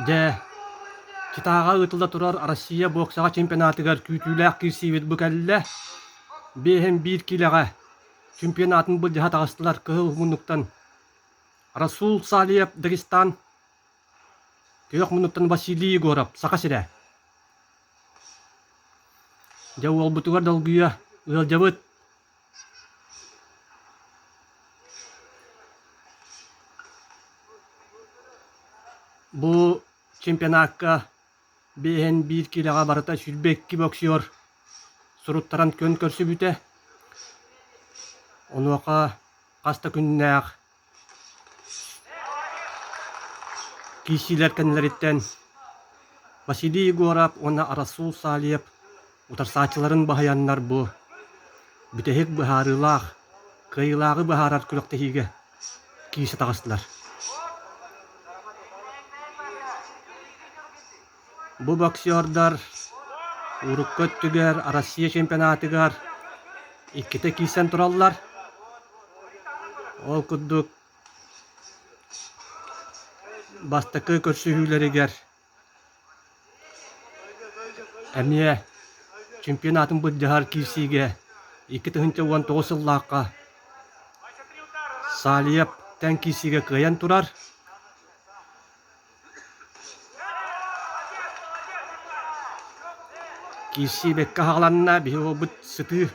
Дьэ, Читаҕа ыытылла турар Россия боксаҕа чемпионатыгар күүтүүлээх киирсиибит бу кэллэ. Биэһин биир киилэҕэ чемпионатын былдьаһа таҕыстылар кыһыл муннуктан Расул Салиев Дагестан, күөх муннуктан Василий Егоров Саха сирэ. Дьэ уолбутугар долгуйа ыалдьабыт. Бу чемпионакка биэһин биир киилэҕэ барыта 22 боксер суруттаран күөн көрсүбүтэ. Онуоха хас да күннээх киирсиилэр кэннилэриттэн Василий Егоров уонна Расул Салиев утарсааччыларын баһыйаннар бу бүтэһик быһаарыылаах, кыайыылааҕы быһаарар күрэхтэһиигэ киирсэ таҕыстылар. Бу боксердар урукку өттүгэр Россия чемпионатыгар иккитэ киирсэн тураллар. Ол курдук бастакы көрсүһүүлэригэр эмиэ чемпионатын былдьаһар киирсиигэ 2019 сыллаахха Салиев тэҥ киирсиигэ кыайан турар. Киирсии бэккэ аһаҕаланна, биһи уолбут сытыы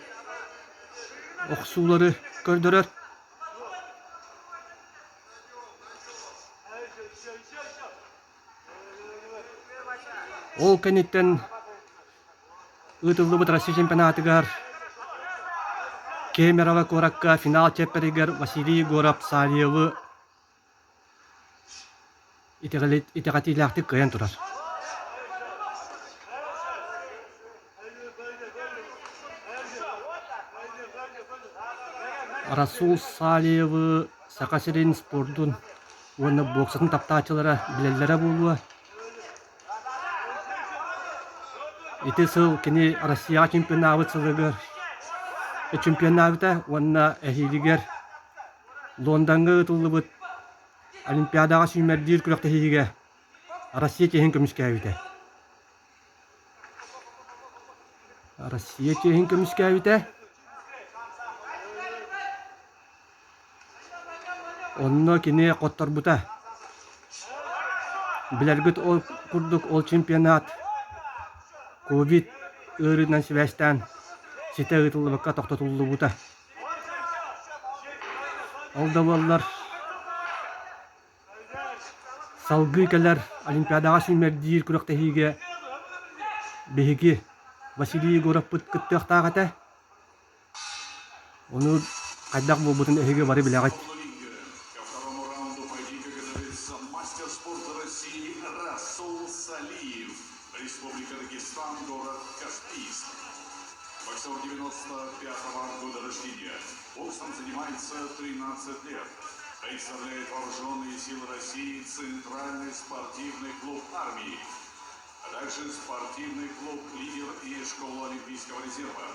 охсуулары көрдөрөр. Ол кэнниттэн ыытыллыбыт Россия чемпионатыгар Кемерово куоракка финал чиэппэригэр Василий Егоров Савельевы итэҕэтиилээхтик кыайан турар. Расул Салиевы Саха сирин спордун уонна боксатын таптааччылара билэллэрэ буолуо. Ити сыл кини Россияҕа чемпионнаабыт сылыгар чемпионнаабыта уонна эһиилигэр Лондоҥҥа ыытыллыбыт Олимпиадаҕа сүүмэрдиир күрэхтэһиигэ Россия чиэһин көмүскээбитэ. Россия чиэһин көмүскээбитэ. Онно кини хотторбута. Билэргит ол курдук ол чемпионат ковид ыарыытынан сибээстээн ситэ ыытыллыбакка тохтотуллубута. Ол да буоллар салгыы кэлэр Олимпиадаҕа сүүмэрдиир күрэхтэһиигэ биһиги Василий Егоровпыт кыттыахтаах этэ. Ону хайдах буолбутун эһиги бары билэҕит. Республика Дагестан, город Каспийск. Боксер 95 года рождения. Боксом занимается 13 лет. Представляет Вооруженные силы России Центральный спортивный клуб армии, а также спортивный клуб «Лидер» и Школа Олимпийского резерва.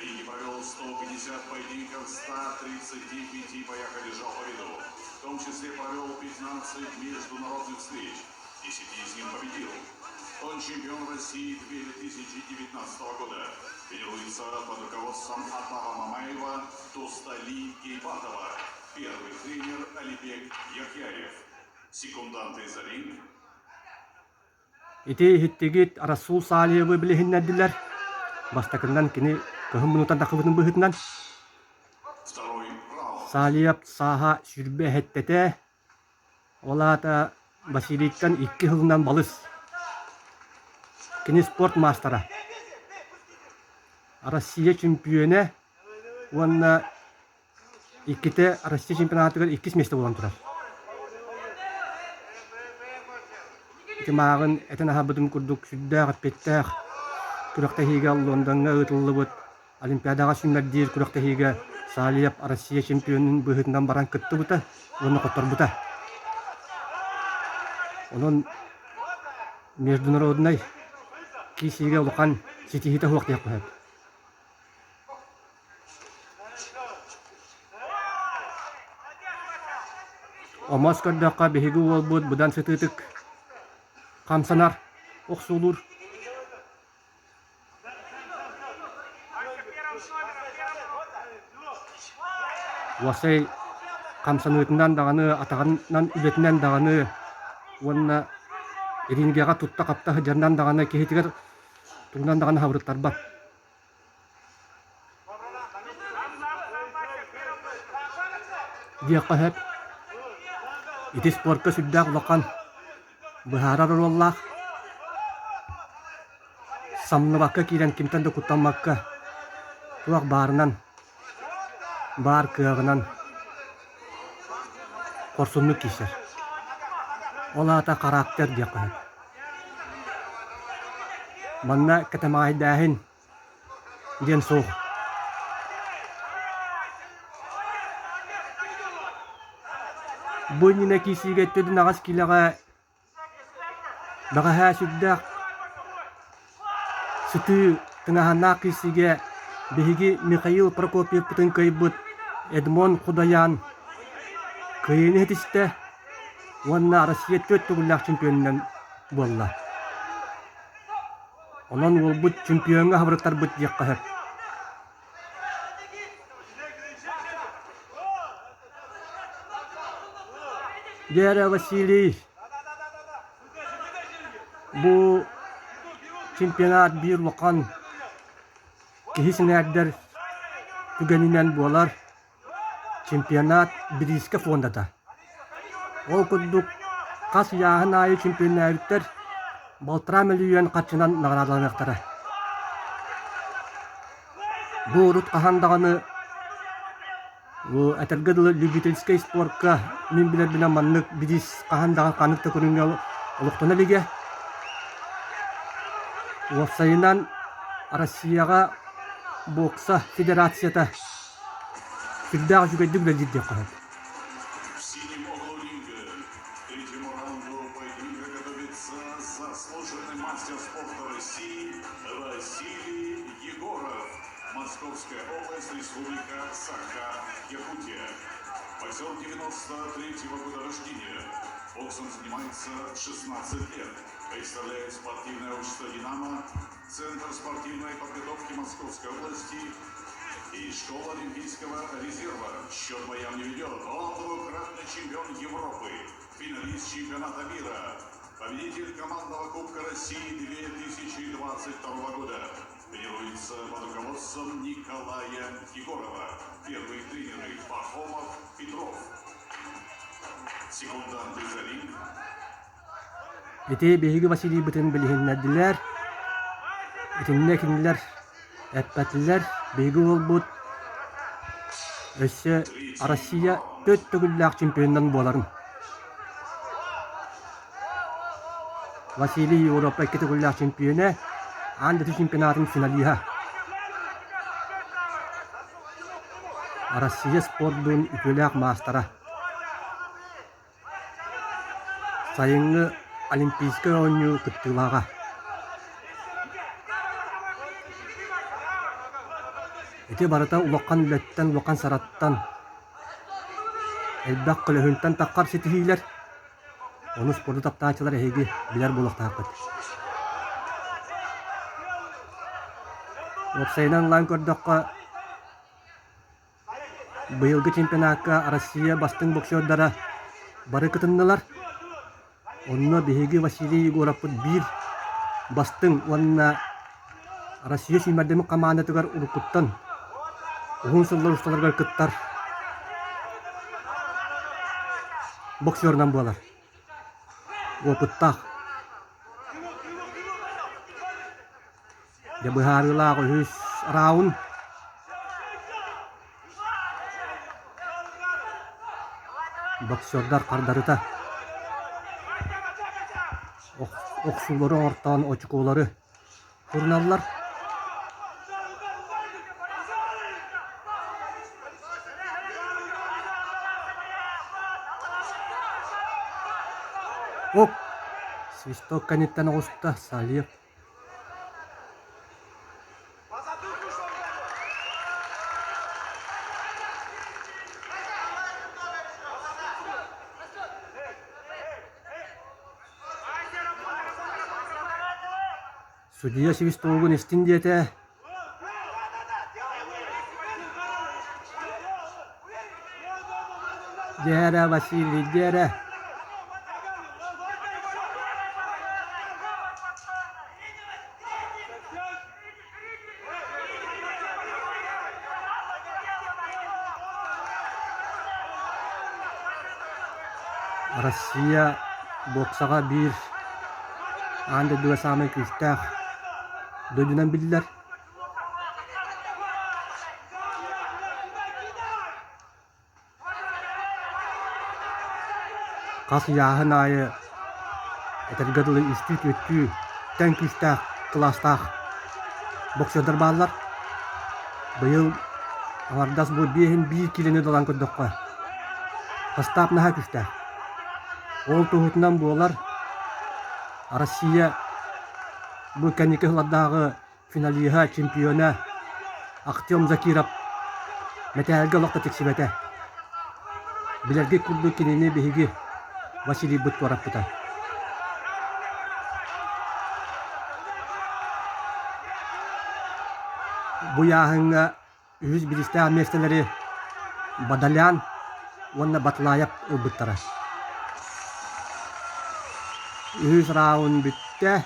Ринге провел 150 поединков, 135 боях одержал победу. В том числе провел 15 международных встреч. 10 из них победил. Он чемпион России 2019 года. Тренируется под руководством Атава Мамаева, Тустали Кейбатова. Первый тренер Алибек Яхьяев. Секунданты за ринг Ити иһиттигит Расул Салиевы билиһиннэрдилэр. Бастакынан кини кыһын мунутан тахыбытын быһыытынан Салиев сааһа сүүрбэ эһэттэтэ, ол аата Василийтан икки сылынан балыс. Кини спорт маастара. Россия чөмпүйүөнэ уонна иккитэ Россия чемпионатыгар иккис миэстэ буолан турар. Ити мааҕын этэн аһарбытым курдук сүрдээх эппиэттээх күрэхтэһиигэ Лондоҥҥа ыытыллыбыт Олимпиадаҕа сүүмэрдиир күрэхтэһиигэ Салиев Россия чемпионун быһыытынан баран кыттыбыта уонна хотторбута. Онон международнай киирсиигэ улахан ситиһиитэ суох диэххэ сөп. Омос көрдөххө, биһиги уолбут быдан сытыытык. Хамсанар, охсуулуур. Уосай хамсаныытынан даҕаны, атаҕынан үлэтинэн даҕаны уонна рингэҕэ тутта-хапта сылдьарынан даҕаны киһитигэр тугунан даҕаны хабырыттарбат. Диэххэ сөп. Ити спорка сүрдээх улахан быһаарар оруоллаах. Самныбакка киирэн кимтэн да куттаммакка туох баарынан, баар кыаҕынан хорсуннук киирсэр. Ол аата характер диэххэ сөп. Манна кэтэмэҕэйдээһин диэн суох. Бу иннинэ киирсиигэ төрдүн аҕыс киилэҕэ бэҕэһээ сүрдээх сытыы тыҥааһыннаах киирсиигэ биһиги Михаил Прокопьевпытын кыайбыт Эдмон Худаян кыайыыны ситистэ уонна Россия түөрт төгүллээх чемпионунан буолла. Онон уолбут чемпиоҥҥа хабырыттарбыт диэххэ сөп. Дьэ Василий, бу чемпионат биир улахан киһи сэҥээрдэр түгэнинэн буолар. Чемпионат бириискэ фондата. Ол курдук, хас ыйааһын аайы чемпионнээбиттэр балтараа мөлүйүөн харчынан наҕараадаланыахтара. Бу урут хаһан даҕаны бу этэргэ дылы любительскай спорка мин билэрбинэн маннык бириис хаһан даҕаны ханнык да көрүҥҥэ олохтоно илигэ. Уопсайынан Россияҕа бокса федерацията Сүрдээх үчүгэйдик үлэлиир диэххэ сөп. В синем углу ринга к третьему раунду поединка готовится заслуженный мастер спорта России Василий Егоров. Московская область, Республика Саха-Якутия. Боксер 93-го года рождения. Боксом занимается 16 лет. Представляет спортивное общество «Динамо», Центр спортивной подготовки Московской области и школа Олимпийского резерва. Счет боям не ведет. Он двукратный чемпион Европы, финалист чемпионата мира, победитель командного Кубка России 2022 года. Тренируется под руководством Николая Егорова. Первые тренеры Пахомов, Петров. Секунданты за ринг. Ити биһиги Василийбытын билиһиннэрдилэр, итиннэ кинилэр эппэтилэр, биһиги уолбут өссө Россия төрт төгүллээх чемпионунан буоларын. Василий Европа икки төгүллээх чемпионэ, аан дойду чемпионатын финалиһа. Россия спордун үтүөлээх маастара. Сайыҥҥы Олимпийскай оонньуу кыттыылааҕа. Ити барыта улахан үлэттэн, улахан сараттан, элбэх көлөһүнтэн таххар ситиһиилэр. Ону спорду таптааччылар эһиги билэр буолуохтааххыт. Уопсайынан ылан көрдөххө, Быйылгы чемпионакка Россия бастыҥ боксердара бары кытыннылар. Онно биһиги Василий Егоровпыт биир бастыҥ уонна Россия сүүмэрдэммит хамаандатыгар уруккуттан уһун сыллар усталарыгар кыттар боксерынан буолар. Опыттаах. Дьэ быһаарыылаах үһүс раунд. Боксердар хардарыта охсуулары оҥортоон очукуолары суруналлар. Оп! Свисток кэнниттэн оҕуста Салиев. Судьуйа свистогун истин диэтэ. Дьээрэ, Василий, дьээрэ. Россия боксаҕа биир аан дойдуга саамай күүстээх дойдунан биллэр. Хас ыйааһын аайы этэргэ дылы үстүү-түөртүү тэҥ күүстээх кылаастаах боксердар бааллар. Быйыл аҥардас бу биэһин биир киилэни ылан көрдөххө, састаап наһаа күүстээх. Ол туоһутунан буолар Россия бу кэнники сыллардааҕы финалиһа, чемпиона Ахтем Закиров мэтээлгэ олох да тиксибэтэ. Билэргит курдук кинини биһиги Василийбыт туораппыта. Бу ыйааһыҥҥа үһүс бириистээх миэстэлэри Бадалян уонна Батлаев ылбыттара. Үһүс раунд бүттэ.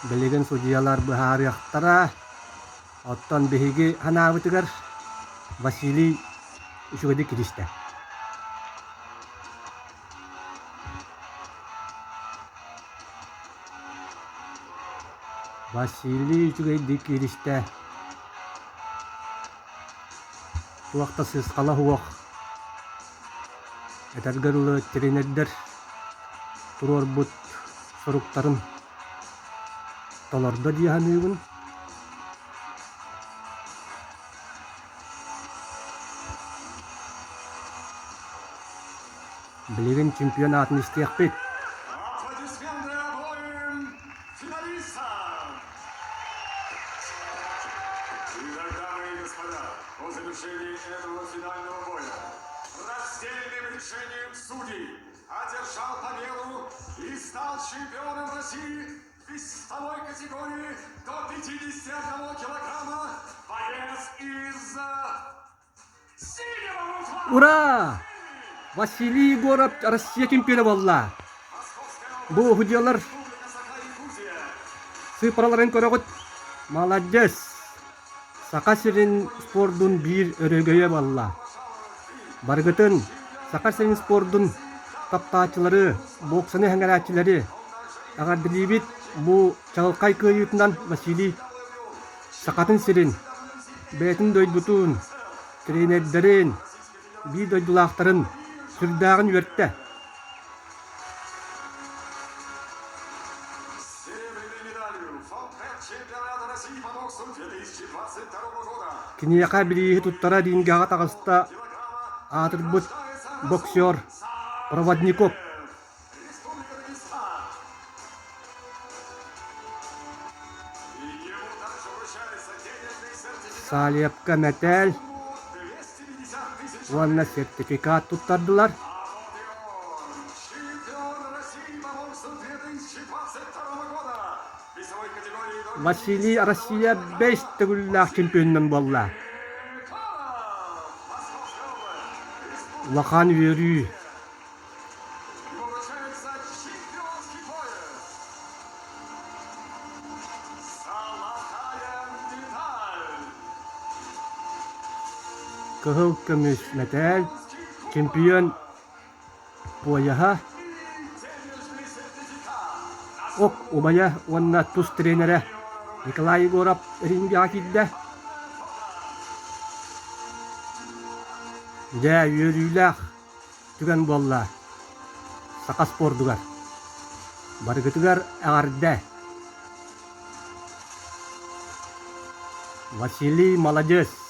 Билигин судьуйалар быһаарыахтара. Оттон биһиги санаабытыгар Василий үчүгэйдик киристэ. Василий үчүгэйдик кииристэ. Туох да сыысхала суох. Этэргэ дылы тренердэр туруорбут соруктарын толордо дии саныыбын. Билигин чемпион аатын истиэхпит. Аплодисменты обоим финалистам! Итак, дамы и господа, по завершении этого финального боя раздельным решением судей одержал победу и стал чемпионом России в весовой категории до 51 килограмма боец из Ура! Василий Егоров Россия чемпиона буолла. Бу судьялар сыыппараларын көрөҕүт. Молодец! Саха сирин спордун биир өрөгөйө буолла. Барыгытын Саха сирин спордун таптааччылары, боксаны сэҥээрээччилэри эҕэрдэлиибит бу чаҕылхай кыайыытынан Василий Сахатын сирин, бэйэтин дойдутун, тренердэрин, биир дойдулаахтарын сүрдээҕин үөртэ. Киниэхэ бирииһи туттара рингэҕэ таҕыста аатырбыт боксер Проводников. Салепка мэтээл уонна сертификат туттардылар. Василий Россия бэс төгүллээх чемпионунан буолла. Улахан үөрүү. Кыһыл көмүс мэтээл, чемпион пояһа, ок убайа уонна тус тренерэ Николай Егоров рингэҕэ киирдэ. Дьэ, үөрүүлээх түгэн буолла саха спордугар. Барыгытыгар эҕэрдэ! Василий маладьыас!